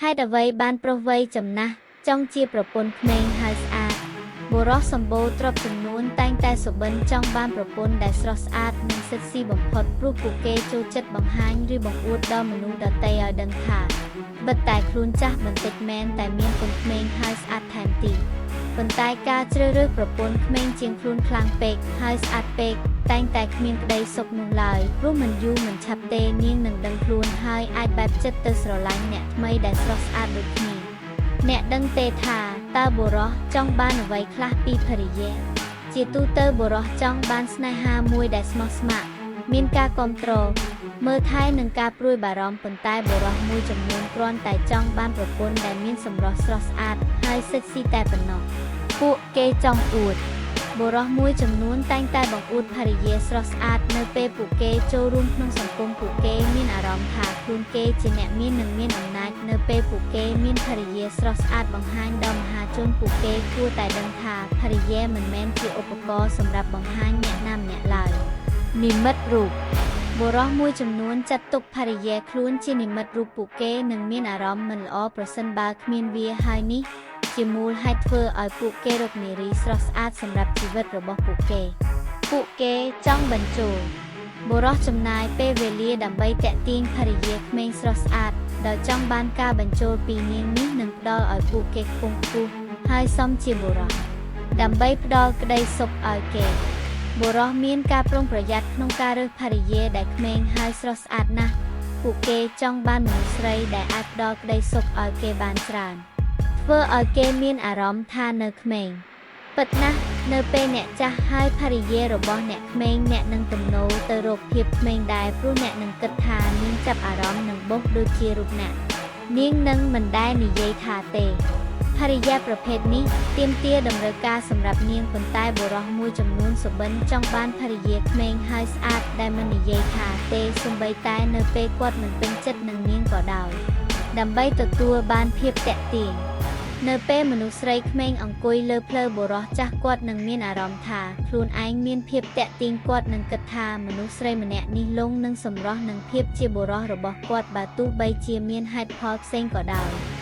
ហេតុអ្វីបានប្រុសវ័យចំណាស់ចង់ជាប្រពន្ធក្មេងហើយស្អាតបុរសសម្បូរទ្រព្យចំនួនតែងតែសុបិនចង់បានប្រពន្ធដែលស្រស់ស្អាតនិងសិចស៊ីបំផុតព្រោះពួកគេចូលចិត្តបង្ហាញឬបង្អួតដល់មនុស្សដទៃឲ្យដឹងថាបិទតែខ្លួនចាស់បន្តិចមែនតែមានកូនក្មេងហើយស្អាតថែមទៀតប៉ុន្តែការជ្រើសរើសប្រពន្ធក្មេងជាងខ្លួនខ្លាំងពេកហើយស្អាតពេកតែងតែគ្មានក្តីសុខនោះឡើយព្រោះមិនយូរមិនឆាប់ទេនាងនឹងដឹងខ្លួនហើយអាចបែបចិត្តទៅស្រឡាញ់អ្នកថ្មីដែលស្រស់ស្អាតដូចគ្នា អ្នកដឹងទេថាតើបុរសចង់បានអ្វីខ្លះពីភរិយា ជាទូទៅបុរសចង់បានស្នេហាមួយដែលស្មោះស្ម័គ្រមានការគាំទ្រមើលថែនិងការព្រួយបារម្ភប៉ុន្តែបុរសមួយចំនួនគ្រាន់តែចង់បានប្រពន្ធដែលមានសម្រស់ស្រស់ស្អាតហើយសិចស៊ីតែប៉ុណ្ណោះពួកគេចង់អួតបុរសមួយចំនួនតែងតែបង្អួតភរិយាស្រស់ស្អាតនៅពេលពួកគេចូលរួមក្នុងសង្គមពួកគេមានអារម្មណ៍ថាខ្លួនគេជាអ្នកមាននិងមានអំណាចនៅពេលពួកគេមានភរិយាស្រស់ស្អាតបង្ហាញដល់មហាជនពួកគេគួរតែដឹងថាភរិយាមិនមែនជាឧបករណ៍សម្រាប់បង្ហាញអ្នកណាម្នាក់ឡើយនិមិត្តរូបបុរសមួយចំនួនចាត់ទុកភរិយាខ្លួនជានិមិត្តរូបពួកគេនឹងមានអារម្មណ៍មិនល្អប្រសិនបើគ្មានវាហើយនេះជាមូលហេតុធ្វើឲ្យពួកគេរកនារីស្រស់ស្អាតសម្រាប់ជីវិតរបស់ពួកគេ ពួកគេចង់បញ្ចូលបុរសចំណាយពេលវេលាដើម្បីទាក់ទាញភរិយាក្មេងស្រស់ស្អាតដោយចង់បានការបញ្ចូលពីនាងនេះនឹងផ្ដល់ឲ្យពួកគេខ្ពង់ខ្ពស់ហើយសមជាបុរសដើម្បីផ្ដល់ក្តីសុខឲ្យគេបុរសមានការប្រុងប្រយ័ត្នក្នុងការរើសភរិយាដែលក្មេងហើយស្រស់ស្អាតណាស់ពួកគេចង់បានមនុស្សស្រីដែលអាចផ្ដល់ក្តីសុខឲ្យគេបានច្រើនធ្វើឲ្យគេមានអារម្មណ៍ថានៅក្មេងពិតណាស់នៅពេលអ្នកចាស់ហើយភរិយារបស់អ្នកក្មេងអ្នកនឹងទំនោរទៅរកភាពក្មេងដែរព្រោះអ្នកនឹងគិតថានាងចាប់អារម្មណ៍នឹងបុសដូចជារូបអ្នកនាងនឹងមិនដែលនិយាយថាទេភរិយាប្រភេទនេះទាមទារតម្រូវការសម្រាប់នាងប៉ុន្តែបុរសមួយចំនួនសុបិនចង់បានភរិយាក្មេងហើយស្អាតដែលមិននិយាយថាទេសូម្បីតែនៅពេលគាត់មិនពេញចិត្តនឹងនាងក៏ដោយដើម្បីទទួលបានភាពទាក់ទាញនៅពេលមនុស្សស្រីក្មេងអង្គុយលើភ្លៅបុរសចាស់គាត់នឹងមានអារម្មណ៍ថាខ្លួនឯងមានភាពទាក់ទាញគាត់នឹងគិតថាមនុស្សស្រីម្នាក់នេះលង់នឹងសម្រស់និងភាពជាបុរសរបស់គាត់បើទោះបីជាមានហេតុផលផ្សេងក៏ដោយ។